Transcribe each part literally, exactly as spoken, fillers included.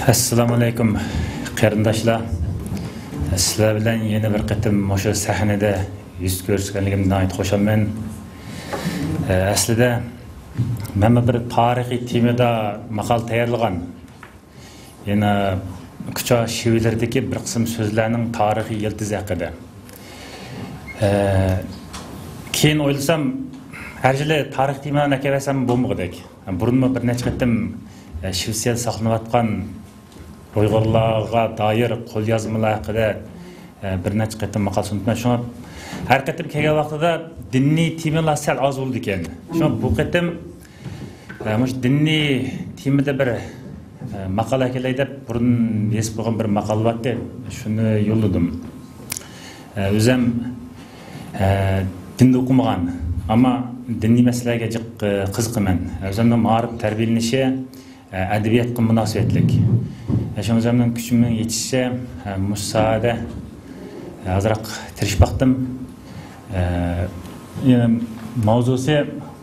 ئەسسالامۇئەلەيكۇم، قېرىنداشلار. سىلەر بىلەن يەنە بىر قېتىم مۇشۇ سەھنىدە يۈز كۆرۈشكەنلىكىمدىن ناھايىتى خۇشالمەن. ئەسلىدە، مەنمۇ بىر تارىخىي تېمىدا ماقالە تەييارلىغان. يەنە كۇچا شىۋىلىرىدىكى بىر قىسىم سۆزلەرنىڭ تارىخىي يىلتىزى ھەققىدە. ئە، كېيىن ئويلىسام، ھەر يىلى تارىخ تېمىلارنى ئەكېلىۋەرسەم بولمىغۇدەك. بۇرۇنمۇ بىر نەچچە قېتىم، ئە، شىۋېتسىيەدە ساقلىنىۋاتقان ئۇيغۇرلارغا دائىر قوليازمىلار ھەققىدە، ئە، بىر نەچچە قېتىم ماقالە سۇنۇپتىمەن. شۇڭا ھەر قېتىم كەلگەن ۋاقتىدا دىنىي تېمىلار سەل ئاز بولىدىكەن. شۇڭا بۇ قېتىم ئە، مۇشۇ دىنىي تېمىدا بىر، ئە، ماقالە ئەكېلەي دەپ بۇرۇن يېزىپ قويغان بىر ماقالە بارتى، شۇنى يوللىدىم. ئە، ئۆزۈم، ئە، دىندا ئوقۇمىغان، ئەمما دىنىي مەسىلىلەرگە جىق، ئە، قىزىقىمەن. ئۆزۈمنىڭ مائارىپ تەربىيەلىنىشى، ئە، ئەدەبىياتقا مۇناسىۋەتلىك. ئە، شۇڭا ئۆزۈمنىڭ كۈچۈمنىڭ يېتىشىچە، ئە، مۇشۇ ساھەدە، ئە، ئازراق تىرىشىپ باقتىم. ئە، يەنە ماۋزۇسى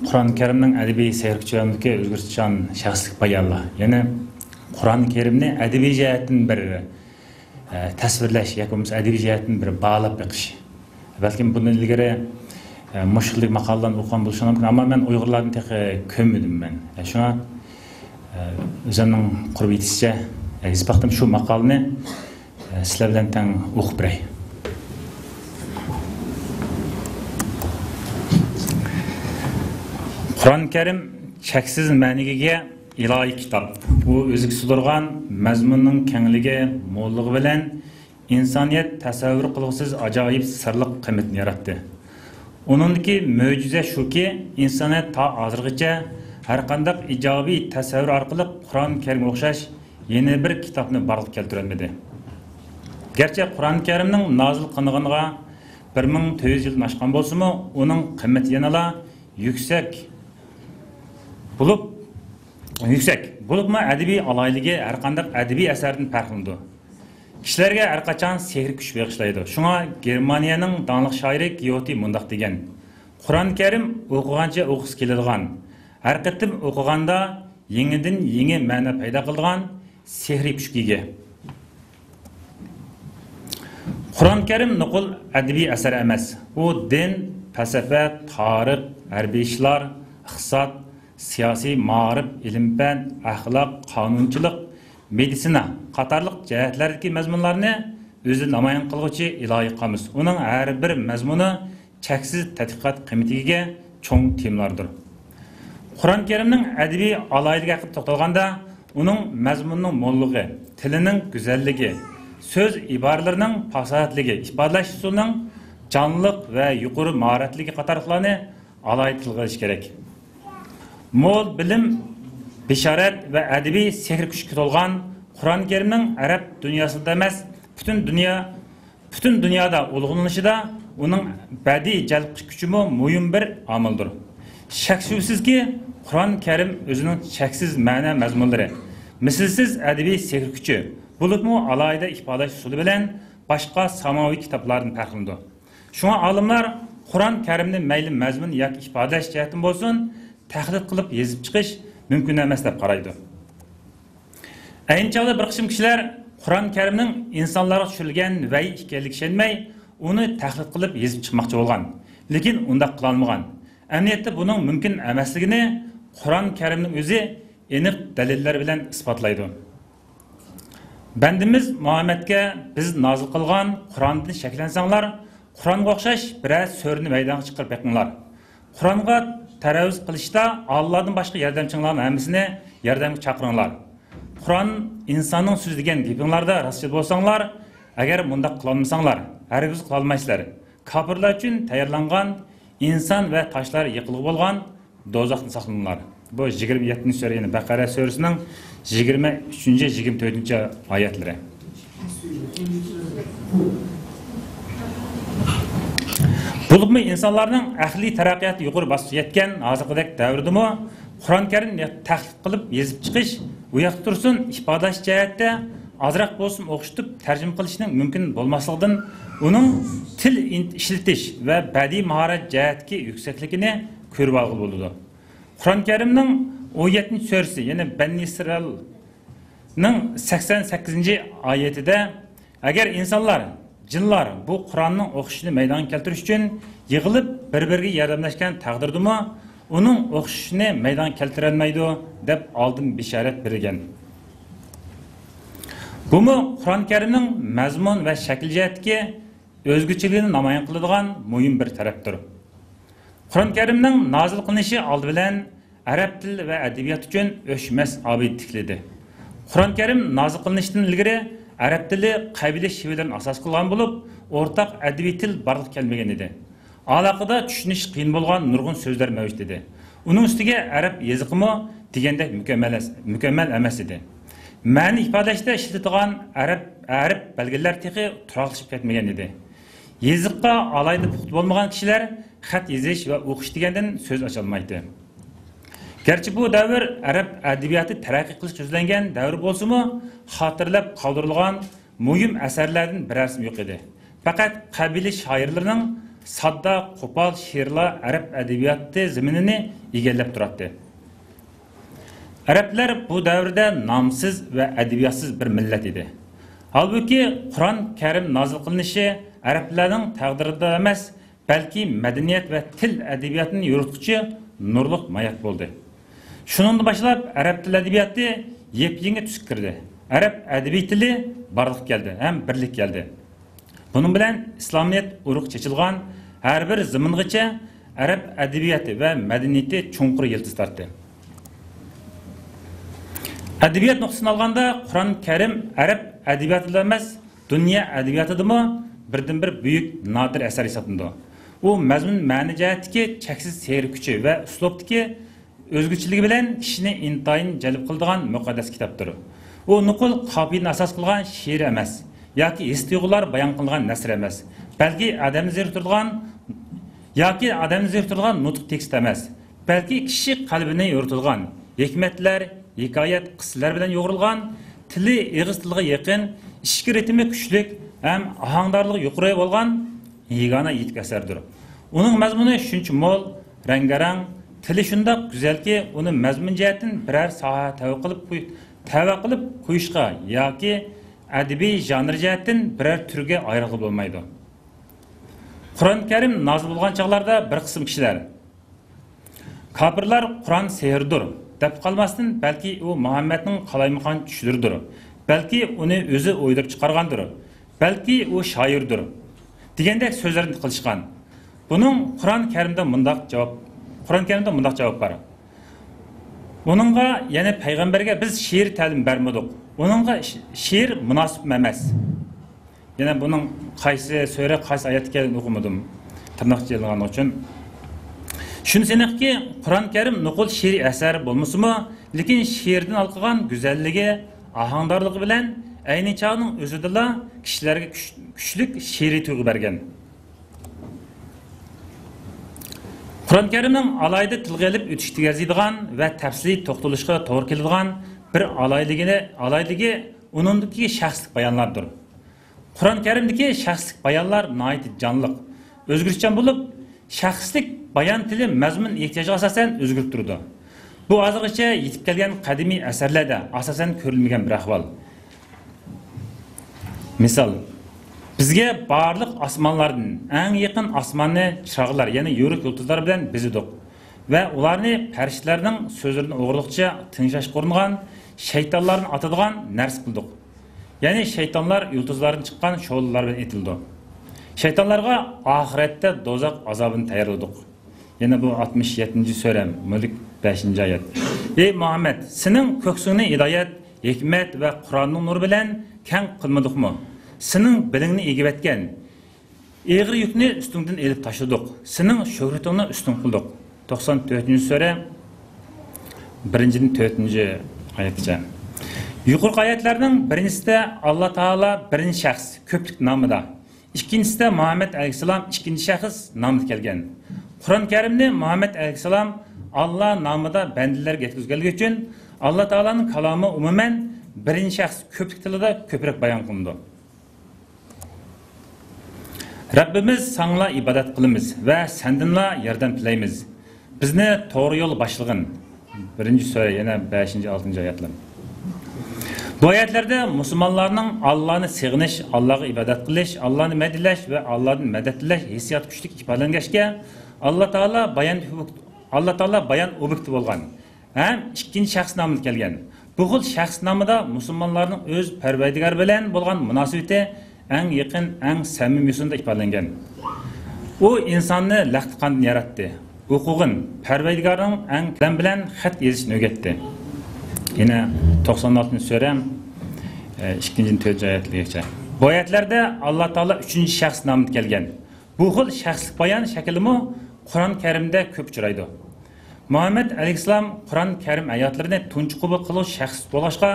قۇرئان كەرىمنىڭ ئەدەبىي سەھىپىچىلىكىدىكى ئۆزگىرىشچان شەخسلىك بايانلار. يەنى قۇرئان كەرىمنى ئەدەبىي جەھەتتىن بىر، ئە، تەسۋىرلەش ياكى بولمىسا ئەدەبىي جەھەتتىن بىر باھالاپ بېقىش. بەلكىم بۇندىن ئىلگىرى، ئە، مۇشۇ خىلدىكى ماقالىلارنى ئوقۇغان بولۇشۇڭلار مۇمكىن، ئەمما مەن ئۇيغۇرلاردىن تېخى كۆنمىدىم مەن. ئە، شۇڭا، ئە، ئۆزۈمنىڭ قۇربى يېتىشىچە، ئە، يېزىپ باقتىم شۇ ماقالىنى. سىلەر بىلەن تەڭ ئوقۇپ بېرەي. قۇرئان كەرىم چەكسىز مەنىگە ئىگە ئىلاھىي كىتاب. ئۇ ئۆزىگە سىغدۇرغان مەزمۇننىڭ كەڭلىكى، موللۇقى بىلەن ئىنسانىيەت تەسەۋۋۇر قىلغۇسىز ئاجايىپ سىرلىق قىممىتىنى ياراتتى. ئۇنىڭدىكى مۆجىزە شۇكى، ئىنسانىيەت تا ھازىرغىچە ھەرقانداق ئىجابىي تەسەۋۋۇر ئارقىلىق قۇرئان كەرىمگە ئوخشاش يەنە بىر كىتابنى بارلىققا كەلتۈرەلمىدى. گەرچە قۇرئان كەرىمنىڭ نازىل قىلىنغىنىغا بىر مىڭ تۆت يۈز يىلدىن ئاشقان بولسىمۇ، ئۇنىڭ قىممىتى يەنىلا يۈكسەك بولۇپ، يۈكسەك بولۇپمۇ ئەدەبىي ئالاھىدىلىكى ھەرقانداق ئەدەبىي ئەسەردىن پەرقلىنىدۇ. كىشىلەرگە ھەرقاچان سېھرىي كۈچ بېغىشلايدۇ. شۇڭا گېرمانىيەنىڭ داڭلىق شائىرى گيوتې مۇنداق دېگەن: «قۇرئان كەرىم ئوقۇغانچە ئوقۇغۇسى كېلىدىغان، ھەر قېتىم ئوقۇغاندا يېڭىدىن يېڭى مەنە پەيدا قىلىدىغان سېھرىي كۈچكە ئىگە.» قۇرئان كەرىم نوقۇل ئەدەبىي ئەسەر ئەمەس. ئۇ دىن، پەلسەپە، تارىخ، ھەربىي ئىشلار، ئىقتىساد، سىياسىي، مائارىپ، ئىلىم-پەن، ئەخلاق، قانۇنچىلىق، مېدىتسىنا قاتارلىق جەھەتلەردىكى مەزمۇنلارنى ئۆزىدە نامايان قىلغۇچى ئىلاھىي قامۇس. ئۇنىڭ ھەر بىر مەزمۇنى چەكسىز تەتقىقات قىممىتىگە ئىگە چوڭ تېمىلاردۇر. قۇرئان كەرىمنىڭ ئەدەبىي ئالاھىدىلىكى ھەققىدە توختالغاندا، ئۇنىڭ مەزمۇنىنىڭ موللۇقى، تىلىنىڭ گۈزەللىكى، سۆز ئىبارىلىرىنىڭ پاساھەتلىكى، ئىپادىلەش ئۇسۇلىنىڭ جانلىق ۋە يۇقىرى ماھارەتلىكى قاتارلىقلارنى ئالاھىدە تىلغا ئېلىش كېرەك. مول بىلىم، بېشارەت ۋە ئەدەبىي سېھىر كۈچكە تولغان قۇرئان كەرىمنىڭ ئەرەب دۇنياسىدا ئەمەس، پۈتۈن دۇنيا پۈتۈن دۇنيادا ئۇلۇغلىنىشىدا ئۇنىڭ بەدىئىي جەلپ قىلىش كۈچىمۇ مۇھىم بىر ئامىلدۇر. شەك-شۈبھىسىزكى، قۇرئان كەرىم ئۆزىنىڭ چەكسىز مەنە مەزمۇنلىرى، مىسلىسىز ئەدەبىي سېھىر كۈچى، بولۇپمۇ ئالاھىدە ئىپادىلەش ئۇسۇلى بىلەن باشقا ساماۋىي كىتابلاردىن پەرقلىنىدۇ. شۇڭا ئالىملار قۇرئان كەرىمنى مەيلى مەزمۇن ياكى ئىپادىلەش جەھەتتىن بولسۇن، تەقلىد قىلىپ يېزىپ چىقىش مۇمكىن ئەمەس دەپ قارايدۇ. ئەينى چاغدا بىر قىسىم كىشىلەر قۇرئان كەرىمنىڭ ئىنسانلارغا چۈشۈرۈلگەن ۋەھىي ئىكەنلىكىگە ئىشەنمەي، ئۇنى تەقلىد قىلىپ يېزىپ چىقماقچى بولغان، لېكىن ئۇنداق قىلالمىغان. ئەمەلىيەتتە بۇنىڭ مۇمكىن ئەمەسلىكىنى قۇرئان كەرىمنىڭ ئۆزى ئېنىق دەلىللەر بىلەن ئىسپاتلايدۇ. بەندىمىز مۇھەممەدكە بىز نازىل قىلغان قۇرئاندىن شەكلەنسەڭلار، قۇرئانغا ئوخشاش بىرەر سۈرىنى مەيدانغا چىقىرىپ بېقىڭلار. قۇرئانغا تەرەۋۇز قىلىشتا ئاللاھتىن باشقا ياردەمچىڭلارنىڭ ھەممىسىنى ياردەمگە چاقىرىڭلار. قۇرئان ئىنساننىڭ سۆزى دېگەن گېپىڭلاردا راستچىل بولساڭلار، ئەگەر مۇنداق قىلالمىساڭلار، ھەرگىز قىلالمايسىلەر. كاپىرلار ئۈچۈن تەييارلانغان ئىنسان ۋە تاشلار يېقىلغۇ بولغان دوزاختىن ساقلىنىڭلار. بۇ يىگىرمە يەتتىنچى سۈرە، يەنى بەقەرە سۈرىسىنىڭ يىگىرمە ئۈچىنچى، يىگىرمە تۆتىنچى ئايەتلىرى. بولۇپمۇ ئىنسانلارنىڭ ئەقلىي تەرەققىياتى يۇقىرى باسقۇچقا يەتكەن ھازىرقىدەك دەۋردىمۇ قۇرئان كەرىمنى تەقلىد قىلىپ يېزىپ چىقىش، ئۇ ياقتا تۇرسۇن، ئىپادىلەش جەھەتتە ئازراق بولسىمۇ ئوخشىتىپ تەرجىمە قىلىشنىڭ مۇمكىن بولماسلىقىدىن ئۇنىڭ تىل ئىن-، ئىشلىتىش ۋە بەدىئىي ماھارەت جەھەتتىكى يۈكسەكلىكىنى كۆرۈۋالغىلى بولىدۇ. قۇرئان كەرىمنىڭ ئون يەتتىنچى سۈرىسى، يەنى بەنى ئىسرائىل نىڭ سەكسەن سەككىزىنچى ئايىتىدە، ئەگەر ئىنسانلار، جىنلار بۇ قۇرئاننىڭ ئوقۇشىنى مەيدانغا كەلتۈرۈش ئۈچۈن يىغىلىپ، بىر-بىرىگە ياردەملەشكەن تەقدىردىمۇ، ئۇنىڭ ئوقۇشىنى مەيدانغا كەلتۈرەلمەيدۇ، دەپ ئالدىن بېشارەت بېرىلگەن. بۇمۇ قۇرئان كەرىمنىڭ مەزمۇن ۋە شەكىل جەھەتتىكى ئۆزگىچىلىكىنى نامايان قىلىدىغان مۇھىم بىر تەرەپتۇر. قۇرئان كەرىمنىڭ نازىل قىلىنىشى ئالدى بىلەن ئەرەب تىل ۋە ئەدەبىيات ئۈچۈن ئۆچمەس ئابىدە تىكلىدى. قۇرئان كەرىم نازىل قىلىنىشتىن ئىلگىرى ئەرەب تىلى قەبىلە شېۋىلىرىنى ئاساس قىلغان بولۇپ، ئورتاق ئەدەبىي تىل بارلىققا كەلمىگەن ئىدى. ئالاقىدا چۈشىنىش قىيىن بولغان نۇرغۇن سۆزلەر مەۋجۇت ئىدى. ئۇنىڭ ئۈستىگە ئەرەب يېزىقىمۇ دېگەندەك مۇكەممەل ئەس-، مۇكەممەل ئەمەس ئىدى. مەنە ئىپادىلەشتە ئىشلىتىدىغان ئەرەب، ئەرەب بەلگىلەر تېخى تۇراقلىشىپ كەتمىگەن ئىدى. يېزىققا ئالاھىدە پۇختا بولمىغان كىشىلەر خەت يېزىش ۋە ئوقۇش دېگەندىن سۆز ئاچالمايتتى. گەرچە بۇ دەۋر ئەرەب ئەدەبىياتى تەرەققىي قىلىشقا يۈزلەنگەن دەۋر بولسىمۇ، خاتىرىلەپ قالدۇرۇلغان مۇھىم ئەسەرلەردىن بىرەرسىمۇ يوق ئىدى. پەقەت قەبىلە شائىرلىرىنىڭ ساددا، قوپال شېئىرلار ئەرەب ئەدەبىياتى زېمىنىنى ئىگىلەپ تۇراتتى. ئەرەبلەر بۇ دەۋردە نامسىز ۋە ئەدەبىياتسىز بىر مىللەت ئىدى. ھالبۇكى، قۇرئان كەرىم نازىل قىلىنىشى ئەرەبلەرنىڭ تەقدىرىدا ئەمەس، بەلكى مەدەنىيەت ۋە تىل ئەدەبىياتىنى يورۇتقۇچى نۇرلۇق ماياك بولدى. شۇنىڭدىن باشلاپ ئەرەب تىل ئەدەبىياتى يېپيېڭى تۈسكە كىردى. ئەرەب ئەدەبىي تىلى بارلىققا كەلدى ھەم بىرلىككە كەلدى. بۇنىڭ بىلەن ئىسلامىيەت ئۇرۇقى چېچىلغان ھەر بىر زېمىنغىچە ئەرەب ئەدەبىياتى ۋە مەدەنىيىتى چوڭقۇر يىلتىز تارتتى. ئەدەبىيات نۇقتىسىدىن ئالغاندا، قۇرئان كەرىم ئەرەب ئەدەبىياتىدا ئەمەس، دۇنيا ئەدەبىياتىدىمۇ بىردىنبىر بۈيۈك نادىر ئەسەر ھېسابلىنىدۇ. ئۇ مەزمۇن مەنە جەھەتتىكى چەكسىز سېھرىي كۈچى ۋە ئۇسلۇبتىكى ئۆزگىچىلىكى بىلەن كىشىنى ئىنتايىن جەلپ قىلىدىغان مۇقەددەس كىتابتۇر. ئۇ نوقۇل قاپىيىنى ئاساس قىلغان شېئىر ئەمەس، ياكى ھېس-تۇيغۇلار بايان قىلىنغان نەسر ئەمەس، بەلكى ئادەمنى زېرىكتۈرىدىغان، ياكى ئادەمنى زېرىكتۈرىدىغان نۇتۇق تېكىست ئەمەس، بەلكى كىشى قەلبىنى يورۇتىدىغان ھېكمەتلەر، ھېكايەت، قىسسىلەر بىلەن يۇغۇرۇلغان، تىلى ئېغىز تىلىغا يېقىن، ئىچكى رىتىمى كۈچلۈك ھەم ئاھاڭدارلىقى يۇقىرى بولغان يېگانە يېتىك ئەسەردۇر. ئۇنىڭ مەزمۇنى شۇنچە مول، رەڭگارەڭ، تىلى شۇنداق گۈزەلكى، ئۇنى مەزمۇن جەھەتتىن بىرەر ساھەگە تەۋە قىلىپ قوي-، تەۋە قىلىپ قويۇشقا ياكى ئەدەبىي ژانىر جەھەتتىن بىرەر تۈرگە ئايرىغىلى بولمايدۇ. قۇرئان كەرىم نازىل بولغان چاغلاردا بىر قىسىم كىشىلەر، كاپىرلار قۇرئان سېھىردۇر دەپ قالماستىن، بەلكى ئۇ مۇھەممەدنىڭ قالايمىقان چۈشلىرىدۇر، بەلكى ئۇنى ئۆزى ئويدۇرۇپ چىقارغاندۇر، بەلكى ئۇ شائىردۇر دېگەندەك سۆزلەرنى قىلىشقان. بۇنىڭ قۇرئان كەرىمدە مۇنداق جاۋاب، قۇرئان كەرىمدە مۇنداق جاۋاب بار. ئۇنىڭغا، يەنى پەيغەمبەرگە بىز شېئىر تەلىم بەرمىدۇق. ئۇنىڭغا ش-، شېئىر مۇناسىپ ئەمەس. يەنە بۇنىڭ قايسى سۈرە، قايسى ئايەتتە ئىكەنلىكىنى ئۇقمىدىم، تىرناقچە ئېلىنغانلىقى ئۈچۈن. شۇنىسى ئېنىقكى، قۇرئان كەرىم نوقۇل شېئىرىي ئەسەر بولمىسىمۇ، لېكىن شېئىردىن ھالقىغان گۈزەللىكى، ئاھاڭدارلىقى بىلەن ئەينى چاغنىڭ ئۆزىدىلا كىشىلەرگە كۈچ-، كۈچلۈك شېئىرىي تۇيغۇ بەرگەن. قۇرئان كەرىمنىڭ ئالاھىدە تىلغا ئېلىپ ئۆتۈشكە ئەرزىيدىغان ۋە تەپسىلىي توختىلىشقا توغرا كېلىدىغان بىر ئالاھىدىلىكى، ئالاھىدىلىكى ئۇنىڭدىكى شەخسلىك بايانلاردۇر. قۇرئان كەرىمدىكى شەخسلىك بايانلار ناھايىتى جانلىق، ئۆزگىچىلىك بولۇپ، شەخسلىك بايان تىلى مەزمۇن ئېھتىياجىغا ئاساسەن ئۆزگىرىپ تۇرىدۇ. بۇ ھازىرغىچە يېتىپ كەلگەن قەدىمىي ئەسەرلەردە ئاساسەن كۆرۈلمىگەن بىر ئەھۋال. مىسال، بىزگە بارلىق ئاسمانلاردىن ئەڭ يېقىن ئاسماننى چىراغلار، يەنى يورۇق يۇلتۇزلار بىلەن بېزىدۇق ۋە ئۇلارنى پەرىشتىلەرنىڭ سۆزلىرىنى ئوغرىلىقچە تىڭشاشقا ئۇرۇنغان شەيتانلاردىن ئاتىدىغان نەرسە قىلدۇق. يەنى شەيتانلار يۇلتۇزلاردىن چىققان شولىلار بىلەن ئېتىلىدۇ. شەيتانلارغا ئاخىرەتتە دوزاخ ئازابىنى تەييارلىدۇق. يەنە بۇ ئاتمىش يەتتىنچى سۈرە، مۈلك، بەشىنچى ئايەت. ئەي مۇھەممەد، سېنىڭ كۆكسۈڭنى ھىدايەت، ھېكمەت ۋە قۇرئاننىڭ نۇرى بىلەن كەڭ قىلمىدۇقمۇ؟ سېنىڭ بېلىڭنى ئېگىۋەتكەن، ئېغىر يۈكنى ئۈستۈڭدىن ئېلىپ تاشلىدۇق. سېنىڭ شۆھرىتىڭنى ئۈستۈن قىلدۇق. توقسان تۆتىنچى سۈرە، بىرىنچىدىن تۆتىنچى ئايەتكىچە. يۇقىرىقى ئايەتلەرنىڭ بىرىنچىسىدە ئاللا تائالا بىرىنچى شەخس كۆپلۈك نامىدا، ئىككىنچىسىدە مۇھەممەد ئەلەيھىسسالام ئىككىنچى شەخس نامىدا كەلگەن. قۇرئان كەرىمنى مۇھەممەد ئەلەيھىسسالام ئاللا نامىدا بەندىلەرگە يەتكۈزگەنلىكى ئۈچۈن، ئاللا تائالانىڭ كالامى ئومۇمەن بىرىنچى شەخس كۆپلۈك تىلىدا كۆپرەك بايان قىلىنىدۇ. رەببىمىز، ساڭىلا ئىبادەت قىلىمىز ۋە سەندىنلا ياردەم تىلەيمىز. بىزنى توغرا يولغا باشلىغىن. بىرىنچى سۈرە، يەنە بەشىنچى، ئالتىنچى ئايەتلەر. بۇ ئايەتلەردە مۇسۇلمانلارنىڭ ئاللانى سېغىنىش، ئاللاغا ئىبادەت قىلىش، ئاللانى مەدھىيەلەش ۋە ئاللادىن مەدەت تىلەش ھېسسىياتى كۈچلۈك ئىپادىلەنگەچكە، ئاللا تائالا بايان، ئاللا تائالا بايان ئوبيېكتى بولغان ھەم ئىككىنچى شەخس نامىدا كەلگەن. بۇ خىل شەخس نامىدا مۇسۇلمانلارنىڭ ئۆز پەرۋەردىگار بىلەن بولغان مۇناسىۋىتى ئەڭ يېقىن، ئەڭ سەمىمىي يوسۇندا ئىپادىلەنگەن. ئۇ ئىنساننى لەختە قاندىن ياراتتى. ئوقۇغىن، پەرۋەردىگارنىڭ ئەڭ قەلەم بىلەن خەت يېزىشنى ئۆگەتتى. يەنە توقسان ئالتىنچى سۈرە، ئىككىنچى، تۆتىنچى ئايەتلىرىگىچە. بۇ ئايەتلەردە ئاللا تائالا ئۈچىنچى شەخس نامىدا كەلگەن. بۇ خىل شەخسلىك بايان شەكلىمۇ قۇرئان كەرىمدە كۆپ ئۇچرايدۇ. مۇھەممەد ئەلەيھىسسالام قۇرئان كەرىم ئايەتلىرىنى تۇنجى قوبۇل قىلغۇچى شەخس بولغاچقا،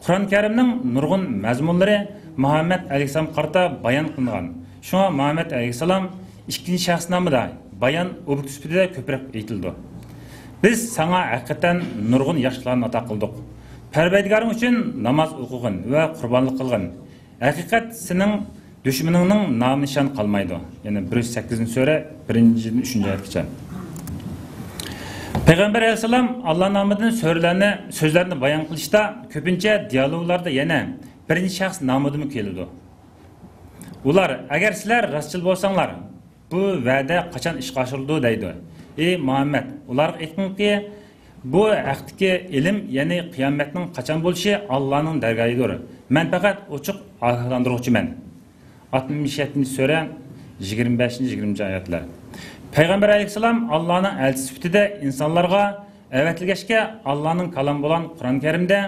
قۇرئان كەرىمنىڭ نۇرغۇن مەزمۇنلىرى مۇھەممەد ئەلەيھىسسالامغا قارىتا بايان قىلىنغان. شۇڭا مۇھەممەد ئەلەيھىسسالام ئىككىنچى شەخس نامىدا بايان ئوبيېكتى سۈپىتىدە كۆپرەك ئېيتىلىدۇ. بىز ساڭا ھەقىقەتەن نۇرغۇن ياخشىلارنى ئاتا قىلدۇق. پەرۋەردىگارىڭ ئۈچۈن ناماز ئوقۇغىن ۋە قۇربانلىق قىلغىن. ھەقىقەت سېنىڭ دۈشمىنىڭنىڭ نامى نىشان قالمايدۇ. يەنى بىر يۈز سەككىزىنچى سۈرە، بىرىنچىدىن ئۈچىنچى ئايەتكىچە. پەيغەمبەر ئەلەيھىسسالام ئاللا نامىدىن سۈرىلەرنى، سۆزلەرنى بايان قىلىشتا كۆپىنچە دىيالوگلاردا يەنە بىرىنچى شەخس نامىدىمۇ كېلىدۇ. ئۇلار، ئەگەر سىلەر راستچىل بولساڭلار، بۇ ۋەدە قاچان ئىشقا ئاشۇرۇلىدۇ دەيدۇ. ئى مۇھەممەد، ئۇلارغا ئېيتقىنكى، بۇ ھەقتىكى ئىلىم، يەنى قىيامەتنىڭ قاچان بولۇشى ئاللانىڭ دەرگاھىدۇر. مەن پەقەت ئوچۇق ئاگاھلاندۇرغۇچىمەن. ئاتمىش يەتتىنچى سۈرە، يىگىرمە بەشىنچى، يىگىرمە ئۈچىنچى ئايەتلەر. پەيغەمبەر ئەلەيھىسسالام ئاللانىڭ ئەلچىسى سۈپىتىدە ئىنسانلارغا ئەۋەتىلگەچكە، ئاللانىڭ كالامى بولغان قۇرئان كەرىمدە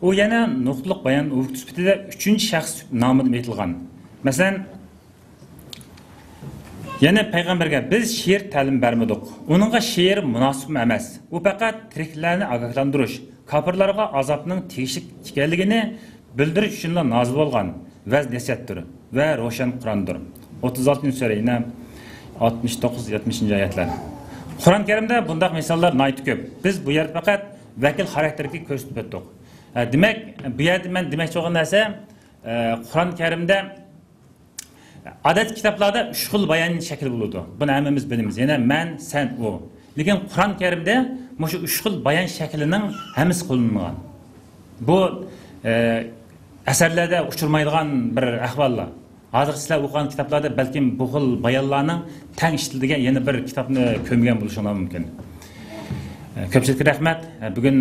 ئۇ يەنە نۇقتىلىق بايان ئوبيېكتى سۈپىتىدە ئۈچىنچى شەخس نامىدا ئېيتىلغان. مەسىلەن، يەنە پەيغەمبەرگە بىز شېئىر تەلىمى بەرمىدۇق. ئۇنىڭغا شېئىر مۇناسىپمۇ ئەمەس. ئۇ پەقەت تىرىكلەرنى ئاگاھلاندۇرۇش، كاپىرلارغا ئازابنىڭ تېگىشلىك ئىكەنلىكىنى بىلدۈرۈش ئۈچۈنلا نازىل بولغان ۋەز نەسىھەتتۇر ۋە روشەن قۇراندۇر. ئوتتۇز ئالتىنچى سۈرە، يەنە ئاتمىش توققۇز، يەتمىشىنچى ئايەتلەر. قۇرئان كەرىمدە بۇنداق مىساللار ناھايىتى كۆپ. بىز بۇ يەردە پەقەت ۋەكىل خاراكتېرىگە كۆرسىتىپ ئۆتتۇق. ئە، دېمەك، بۇ يەردە مەن دېمەكچى بولغان نەرسە، ئە، قۇرئان كەرىمدە ئادەتتىكى كىتابلاردا ئۈچ خىل بايان شەكلى بولىدۇ. بۇنى ھەممىمىز بىلىمىز. يەنە مەن، سەن، ئۇ. لېكىن قۇرئان كەرىمدە مۇشۇ ئۈچ خىل بايان شەكلىنىڭ ھەممىسى قوللىنىلغان. بۇ، ئە، ئەسەرلەردە ئۇچرىمايدىغان بىر ئەھۋاللار. ھازىر سىلەر ئوقۇغان كىتابلاردا بەلكىم بۇ خىل بايانلارنىڭ تەڭ ئىشلىتىلگەن يەنە بىر كىتابنى كۆرمىگەن بولۇشۇڭلار مۇمكىن. ئە، كۆپچىلىككە رەھمەت. ئە، بۈگۈن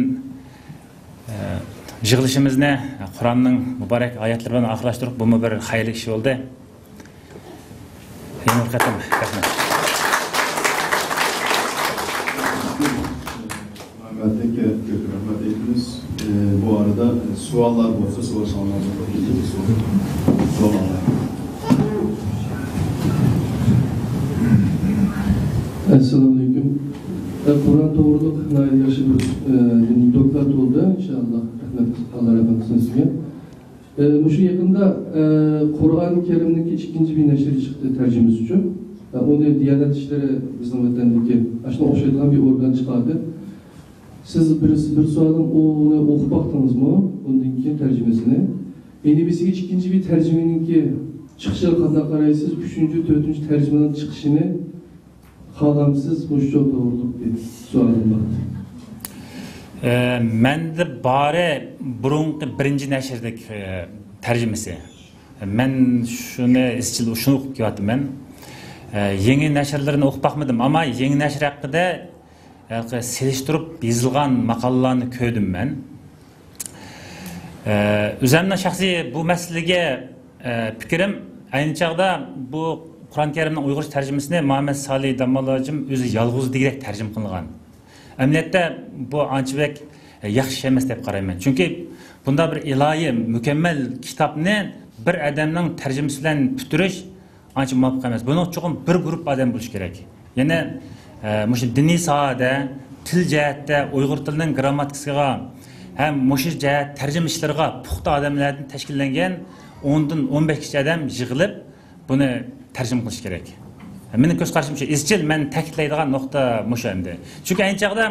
ئە، يىغىلىشىمىزنى قۇرئاننىڭ مۇبارەك ئايەتلىرى بىلەن ئاخىرلاشتۇرۇپ، بۇمۇ بىر خەيرلىك ئىش بولدى. يەنە بىر قېتىم رەھمەت. مۇھەممەدكە كۆپ رەھمەت ئېيتىمىز. ئە، بۇ ئارىدا سوئاللار بولسا، سوئال سالماڭلار. سوئاللار. ئەسسالامۇئەلەيكۇم. ئە، قۇرئان توغرۇلۇق ناھايىتى ياخشى بىر، ئە، دوكلات بولدى، ئىنشائاللا. رەھمەت، ئاللا رەھمەت قىلسۇن سىزگە. ئە، مۇشۇ يېقىندا، ئە، قۇرئان كەرىمنىڭكى ئىككىنچى بىر نەشرى چىقتى تەرجىمىسى ئۈچۈن. ئە، ئۇنى دىيانەت ئىشلىرى بىزنىڭ ۋەتەندىكى ئاشۇنىڭغا ئوخشايدىغان بىر ئورگان چىقاردى. سىز بىر، بىر سوئالىم، ئۇنى ئوقۇپ باقتىڭىزمۇ؟ ئۇندىن كېيىن تەرجىمىسىنى. ئېنى بىزگە ئىككىنچى بىر تەرجىمىنىڭكى چىقىشىغا قانداق قارايسىز؟ ئۈچىنچى، تۆتىنچى تەرجىمىنىڭ چىقىشىنى خالامسىز؟ مۇشۇ توغرۇلۇق بىر سوئالىم بار. ئە، مەندە بارى بۇرۇنقى بىرىنچى نەشردىكى، ئە، تەرجىمىسى. مەن شۇنى ئىزچىل شۇنى ئوقۇپ كېلىۋاتىمەن. ئە، يېڭى نەشرلىرىنى ئوقۇپ باقمىدىم، ئەمما يېڭى نەشر ھەققىدە ھېلىقى سېلىشتۇرۇپ يېزىلغان ماقالىلارنى كۆردۈم مەن. ئە، ئۆزۈمنىڭ شەخسىي بۇ مەسىلىگە، ئە، پىكرىم، ئەينى چاغدا بۇ قۇرئان كەرىمنىڭ ئۇيغۇرچە تەرجىمىسىنى مۇھەممەد سالىھ داموللاجىم ئۆزى يالغۇز دېگۈدەك تەرجىمە قىلغان. ئەمەلىيەتتە بۇ ئانچە بەك ياخشى ئىش ئەمەس دەپ قارايمەن. چۈنكى بۇنداق بىر ئىلاھىي، مۇكەممەل كىتابنى بىر ئادەمنىڭ تەرجىمىسى بىلەن پۈتتۈرۈش ئانچە مۇۋاپىق ئەمەس. بۇنىڭ چوقۇم بىر گۇرۇپپا ئادەم بولۇشى كېرەك. يەنى، ئە، مۇشۇ دىنىي ساھەدە، تىل جەھەتتە، ئۇيغۇر تىلىنىڭ گىرامماتىكىسىغا ھەم مۇشۇ جەھەت تەرجىمە ئىشلىرىغا پۇختا ئادەملەردىن تەشكىللەنگەن ئوندىن ئون بەشكىچە ئادەم يىغىلىپ، بۇنى تەرجىمە قىلىش كېرەك. مېنىڭ كۆز قارىشىمچە، ئىزچىل مەن تەكىتلەيدىغان نۇقتا مۇشۇ ئەمدى. چۈنكى ئەينى چاغدا،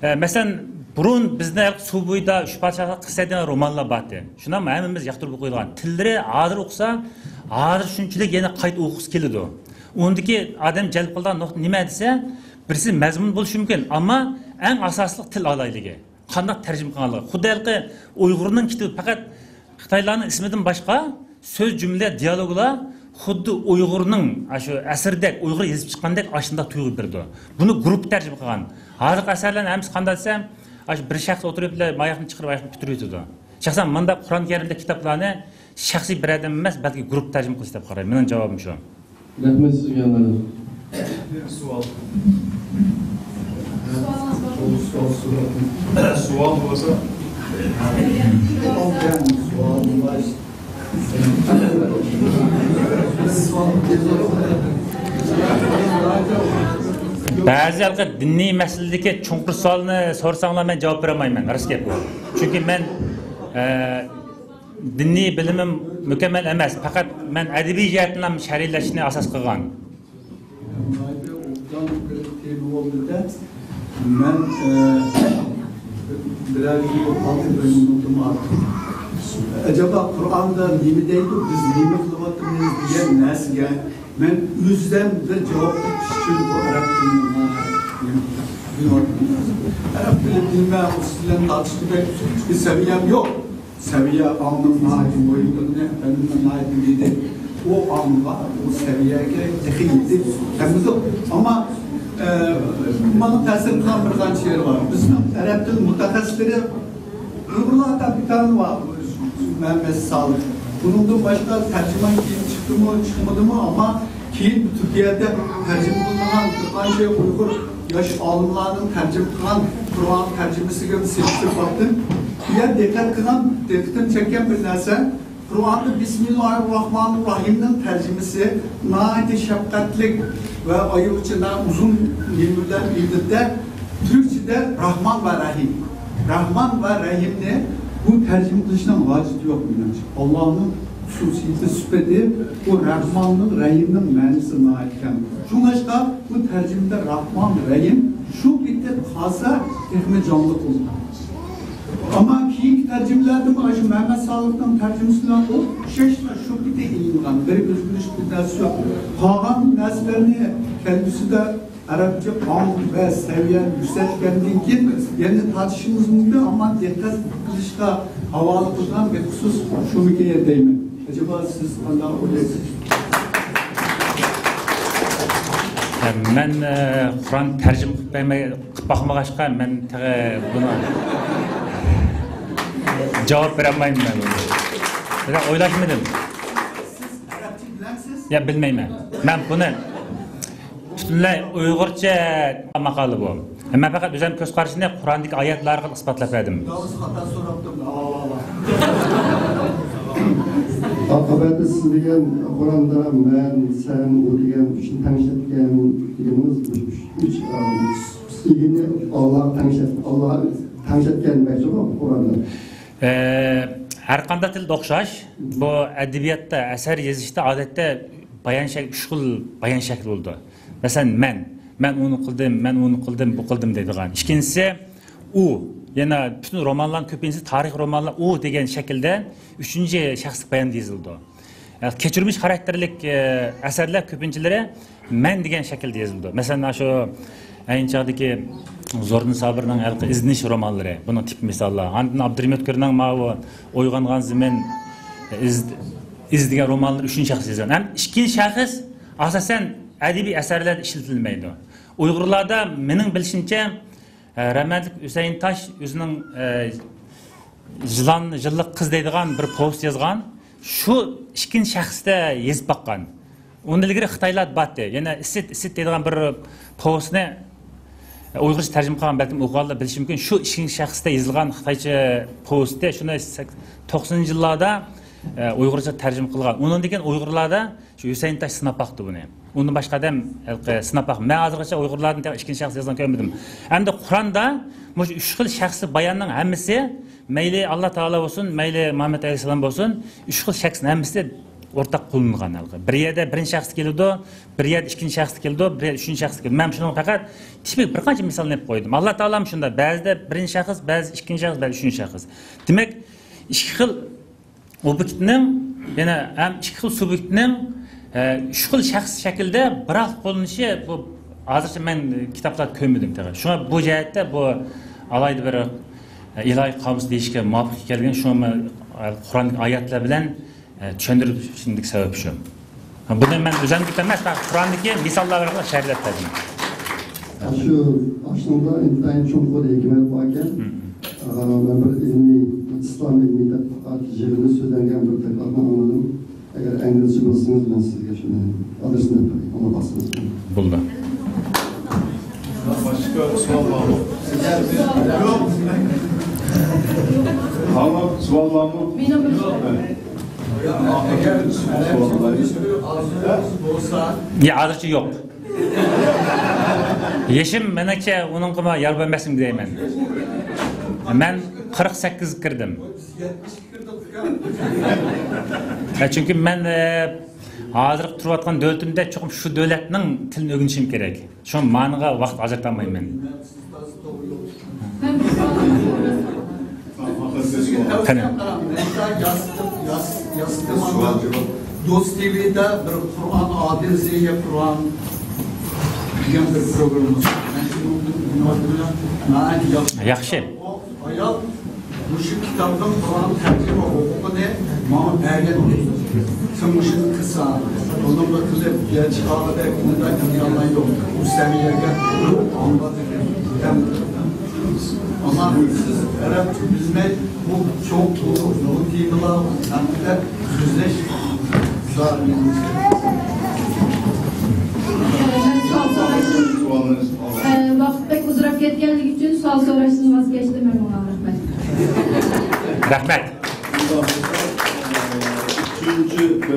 ئە، مەسىلەن، بۇرۇن بىزدە سۇ بويىدا ئۈچ پادىشاھ قىسسە دېگەن رومانلار بار ئىدى. شۇنداقمۇ؟ ھەممىمىز ياقتۇرۇپ ئوقۇيدىغان. تىللىرى ھازىر ئوقۇسا، ھازىر شۇنچىلىك يەنە قايتا ئوقۇغۇسى كېلىدۇ. ئۇندىكى ئادەم جەلپ قىلىدىغان نۇقتا نېمە دېسە، بىرسى مەزمۇن بولۇشى مۇمكىن، ئەمما ئەڭ ئاساسلىق تىل ئالاھىدىلىكى. قانداق تەرجىمە قىلغانلىقى. خۇددى ھېلىقى ئۇيغۇرنىڭ كىتابى پەقەت خىتايلارنىڭ ئىسمىدىن باشقا سۆز، جۈملە، دىيالوگلار خۇددى ئۇيغۇرنىڭ ئاشۇ ئەسىرىدەك، ئۇيغۇر يېزىپ چىققاندەك ئاشۇنداق تۇيغۇ بېرىدۇ. بۇنى گۇرۇپپا تەرجىمە قىلغان. ھازىرقى ئەسەرلەرنىڭ ھەممىسى قانداق دېسەم، ئاشۇ بىر شەخس ئولتۇرۇپ، ماياقنى چىقىرىپ، ماياقنى پۈتتۈرۈۋېتىدۇ. شەخسەن مۇنداق قۇرئان كەرىمدىكى كىتابلارنى شەخسىي بىر ئادەم ئەمەس، بەلكى گۇرۇپپا تەرجىمە قىلىش دەپ قارايمەن. مېنىڭ جاۋابىم شۇ. رەھمەت سىزگە، ئەمەلىي. سوئال. سوئال، سوئال، سوئال بولسا. بەزى ھېلىقى دىنىي مەسىلىدىكى چوڭقۇر سوئالنى سورىساڭلار، مەن جاۋاب بېرەلمەيمەن، راست گەپ بۇ. چۈنكى مەن، ئە، دىنىي بىلىمىم مۇكەممەل ئەمەس، پەقەت مەن ئەدەبىي جەھەتتىن شەرھلەشنى ئاساس قىلغان. ناھايىتى ئوبدان بىر تېما بولدى-دە، مەن، ئە، بىرەر يىل بولۇپ قالدى، بىر مىنۇتتىن ئارتۇق. ئەجەبا، قۇرئاندا نېمە دەيدۇ، بىز نېمە قىلىۋاتىمىز دېگەن نەرسىگە مەن ئۆزۈم بىر جاۋاب تېپىش ئۈچۈن بۇ ئەرەب تىلىنى ئەرەب تىلى بىلمەي، ئۇ سىز بىلەن تارتىشقۇدەك بىر سەۋىيەم يوق. سەۋىيە ئاڭنىڭ ناھايىتى مۇھىملىقىنى، ئەپەندىمنىڭ ناھايىتى دېدى. ئۇ ئاڭغا، ئۇ سەۋىيەگە تېخى يېتىپ كەلمىدۇق. ئەمما، ئە، ماڭا تەسىر قىلغان بىر قانچە يېرى بار. بىزنىڭ ئەرەب تىل مۇتەخەسسىسلىرى ئۇيغۇرلاردا بىكارمۇ بار، مەمەت سالىھ. بۇنىڭدىن باشقا تەرجىمان كېيىن چىقتىمۇ، چىقمىدىمۇ، ئەمما كېيىن تۈركىيەدە تەرجىمە قىلىنغان بىر قانچە ئۇيغۇر ياش ئالىملارنىڭ تەرجىمە قىلغان قۇرئان تەرجىمىسىگە سېلىشتۇرۇپ باقتىم. بۇ يەردە دىققەت قىلغان، دىققىتىمنى چەككەن بىر نەرسە، قۇرئاندا بىسمىللاھىررەھمانىررەھىمنىڭ تەرجىمىسى ناھايىتى شەپقەتلىك ۋە ئايرىچە ئۇزۇن نېمە بىلەن ئىبارەت. تۈركچىدە راھمان ۋە رەھىم. راھمان ۋە رەھىمنى بۇ تەرجىمە قىلىشنىڭ ھاجىتى يوق مېنىڭچە. ئاللانىڭ خۇسۇسىيىتى سۈپىتى، بۇ راھماننىڭ، رەھىمنىڭ مەنىسى ناھايىتى كەڭ. شۇڭلاشقا بۇ تەرجىمىدە راھمان، رەھىم شۇ پېتى قالسا تېخىمۇ جانلىق بولىدۇ. ئەمما كېيىنكى تەرجىمىلەردىمۇ ئاشۇ مەمەت سالىھنىڭ تەرجىمىسى بىلەن ئوخشاشلا شۇ پېتى ئېلىنغان، بىر ئۆزگىرىش، بىر نەرسە يوق. قالغان نەرسىلەرنى كەلگۈسىدە ئەرەبچە ئاڭ ۋە سەۋىيەنى يۈكسەلتكەندىن كېيىن يەنە تارتىشىمىز مۇمكىن، ئەمما دىققەت قىلىشقا ھاۋالە قىلغان بىر خۇسۇس شۇمىكىن دەيمەن. ئەجەبا سىز قانداق ئويلايسىز؟ يا، مەن، ئە، قۇرئان تەرجىمە قىلىپ بەرمەي، قىلىپ باقمىغاچقا، مەن تېخى بۇنى جاۋاب بېرەلمەيمەن مەن. بىراق ئويلاشمىدىم. سىز ئەرەبچە بىلەمسىز؟ يا، بىلمەيمەن. مەن بۇنى پۈتۈنلەي ئۇيغۇرچە ماقالە بۇ. مەن پەقەت ئۆزۈم كۆز قارىشىنى قۇرئاندىكى ئايەتلەر ئارقىلىق ئىسپاتلاپ بەردىم. داۋۇز خاتا سوراپتۇ. ئاۋا، ئاۋا. ئاقىۋەتتە سىز دېگەن قۇرئاندا مەن، سەن، ئۇ دېگەن ئۈچنى تەڭشەتكەن دېگىنىڭىز، ئۈچ، ئۈچ، ئىگىنى ئاللاغا تەڭشەت-، ئاللاغا تەڭشەتكەن دېمەكچىغۇ قۇرئاندا. ئە، ھەر قانداق تىلدا ئوخشاش، بۇ ئەدەبىياتتا، ئەسەر يېزىشتا ئادەتتە بايان شەك-، ئۈچ خىل بايان شەكلى بولىدۇ. مەسىلەن، مەن، مەن ئۇنى قىلدىم، مەن ئۇنى قىلدىم، بۇ قىلدىم دەيدىغان. ئىككىنچىسى، ئۇ، يەنە پۈتۈن رومانلارنىڭ كۆپىنچىسى تارىخىي رومانلار ئۇ دېگەن شەكىلدە ئۈچىنچى شەخسلىك باياندا يېزىلىدۇ. كەچۈرمىش خاراكتېرلىك، ئە، ئەسەرلەر كۆپىنچىلىرى مەن دېگەن شەكىلدە يېزىلىدۇ. مەسىلەن، شۇ ئەينى چاغدىكى زوردۇن سابىرنىڭ ھېلىقى ئىزدىنىش رومانلىرى، بۇنىڭ تىپىك مىساللار. ئاندىن ئابدۇرېھىم ئۆتكۈرنىڭ ماۋۇ ئويغانغان زېمىن، ئىز-، ئىز دېگەن رومانلىرى ئۈچىنچى شەخس يېزىلغان. ھەم ئىككىنچى شەخس ئاساسەن ئەدەبىي ئەسەرلەردە ئىشلىتىلمەيدۇ. ئۇيغۇرلاردا مېنىڭ بىلىشىمچە، ئە، رەھمەتلىك ھۈسەيىن تاش ئۆزىنىڭ، ئە، يىلان، يىللىق قىز دەيدىغان بىر پوۋېست يازغان. شۇ ئىككىنچى شەخستە يېزىپ باققان. ئۇندىن ئىلگىرى خىتايلار بارتتى. يەنە ئىسىت، ئىسىت دەيدىغان بىر پوۋېستنى ئۇيغۇرچە تەرجىمە قىلغان، بەلكىم ئوقۇغانلار بىلىشى مۇمكىن. شۇ ئىككىنچى شەخستە يېزىلغان خىتايچە پوۋېستى. شۇنى سەك-، توقسىنىنچى يىللاردا، ئە، ئۇيغۇرچە تەرجىمە قىلغان. ئۇنىڭدىن كېيىن ئۇيغۇرلاردا شۇ ھۈسەيىن تاش سىناپ باقتى بۇنى. ئۇندىن باشقا ئادەم، ھېلىقى، سىناپ باقمىدى. مەن ھازىرغىچە ئۇيغۇرلاردىن تېخى ئىككىنچى شەخس يازغان كۆرمىدىم. ئەمدى قۇرئاندا مۇشۇ ئۈچ خىل شەخسلىك باياننىڭ ھەممىسى، مەيلى ئاللا تائالا بولسۇن، مەيلى مۇھەممەد ئەلەيھىسسالام بولسۇن، ئۈچ خىل شەخسنىڭ ھەممىسى ئورتاق قوللىنىلغان ھېلىقى. بىر يەردە بىرىنچى شەخس كېلىدۇ، بىر يەردە ئىككىنچى شەخس كېلىدۇ، بىر يەردە ئۈچىنچى شەخس كېلىدۇ. مەن شۇنىڭغا پەقەت تىپىك بىر قانچە مىسالنى ئېلىپ قويدۇم. ئاللا تائالامۇ شۇنداق، بەزىدە بىرىنچى شەخس، بەزىدە ئىككىنچى شەخس، بەزىدە ئۈچىنچى شەخس. دېمەك، ئىككى خىل ئوبيېكتنىڭ، يەنە ھەم ئىككى خىل سۇبيېكتنىڭ، ئە، ئۈچ خىل شەخس شەكلىدە بىراق قوللىنىشى، بۇ ھازىرچە مەن كىتابلاردا كۆرمىدىم تېخى. شۇڭا بۇ جەھەتتە بۇ ئالاھىدە بىر، ئە، ئىلاھىي قامۇس دېيىشكە مۇۋاپىق كەلگەن، شۇڭا مەن قۇراندىكى ئايەتلەر بىلەن، ئە، چۈشەندۈرۈپ چۈشەندۈرگەندىكى سەۋەب شۇ. بۇنى مەن ئۆزۈمنىڭكى ئەمەس، پەقەت قۇراندىكى مىساللار ئارقىلىق شەرھلەپ بەردىم. شۇ ئاشۇنىڭدا ئىنتايىن چوڭقۇر ھېكمەت باركەن. مم. ئا، مەن بىر ئىلمىي، ئىسلام ئىلمىي تەتقىقات يىغىنى سۆزلەنگەن بىر تەتقىقاتنى ئاڭلىدىم. ئەگەر ئەنگلىزچە بىلسىڭىز، مەن سىزگە شۇنى ئادرېسىنى بېرەي، ئۇنى باسسىڭىز. بولدى. باشقا سوئال بارمۇ؟ تامام، سوئال بارمۇ؟ مېنىڭ بىر سوئال. يا، ھازىرچە يوق. يېشىم مېنىڭچە ئۇنىڭغىمۇ يار بەرمەسمۇ دەيمەن. مەن قىرىق سەككىزگە كىردىم. ھە، چۈنكى مەن، ئە، ھازىرقى تۇرۇۋاتقان دۆلىتىمدە چوقۇم شۇ دۆلەتنىڭ تىلىنى ئۆگىنىشىم كېرەك. شۇ مانىغا ۋاقىت ئاجرىتالمايمەن. قېنى. دوست تىۋىدا بىر قۇرئان ھافىزى يا قۇرئان دېگەن بىر پروگرامما بار. مەن شۇنىڭدىن ئۈنۈم ئالدىم. ناھايىتى ياخشى. ياخشى. ئۇ ئايال مۇشۇ كىتابنىڭ قۇرئان تەرجىمە ھوقۇقىنى ماڭا بەرگەن ئىدى. سەن مۇشۇنى قىلساڭ، بۇنىڭغا قىلىپ، يەر چىقارغۇدەك ئۇنداق ئىمكانلار يوق. ئۇ سەۋىيەگە ئالماس ئىكەن. ئەمما سىز ئەرەبچە بىلمەي، بۇ چوڭ، بۇ، بۇ تېمىلار ھەققىدە سۆزلەش. ۋاقىت بەك ئۇزىراپ كەتكەنلىكى ئۈچۈن سوئال سوراشتىن ۋاز كەچتىم مەن بۇنىڭغا. رەھمەت. رەھمەت. ئۈچىنچى